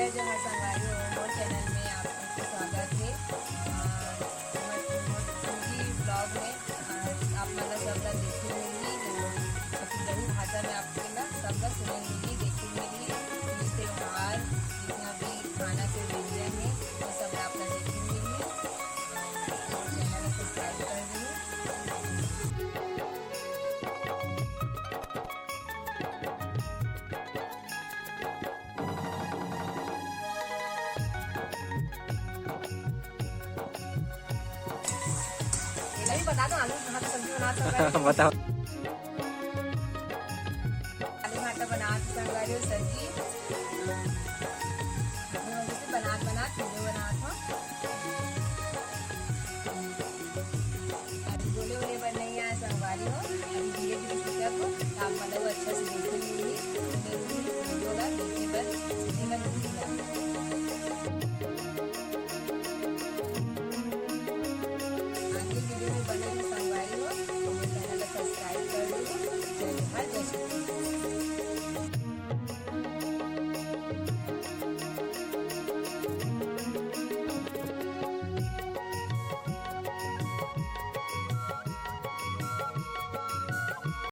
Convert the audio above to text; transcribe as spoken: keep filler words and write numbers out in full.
जय जोहार संगवारी हो, मोर चैनल में आप सबके स्वागत हे। अ, मोर, मोर पूरी ब्लॉग में, अ, आप मन ला सब ला देखे मिलही, जो छत्तीसगढ़ी भाषा में आपके ला सब ला सुने मिलही, देखे मिलही। पूरी त्योहार, जितना भी खाना के व्यंजन हे, वो सब ला आप ला देखे मिलही। अ, मोर चैनल ला सब्सक्राइब कर देहू। एला भी बता दो, आलू भात सब्जी बनात हन। बताओ। आलू भात बनात हन, सब्जी।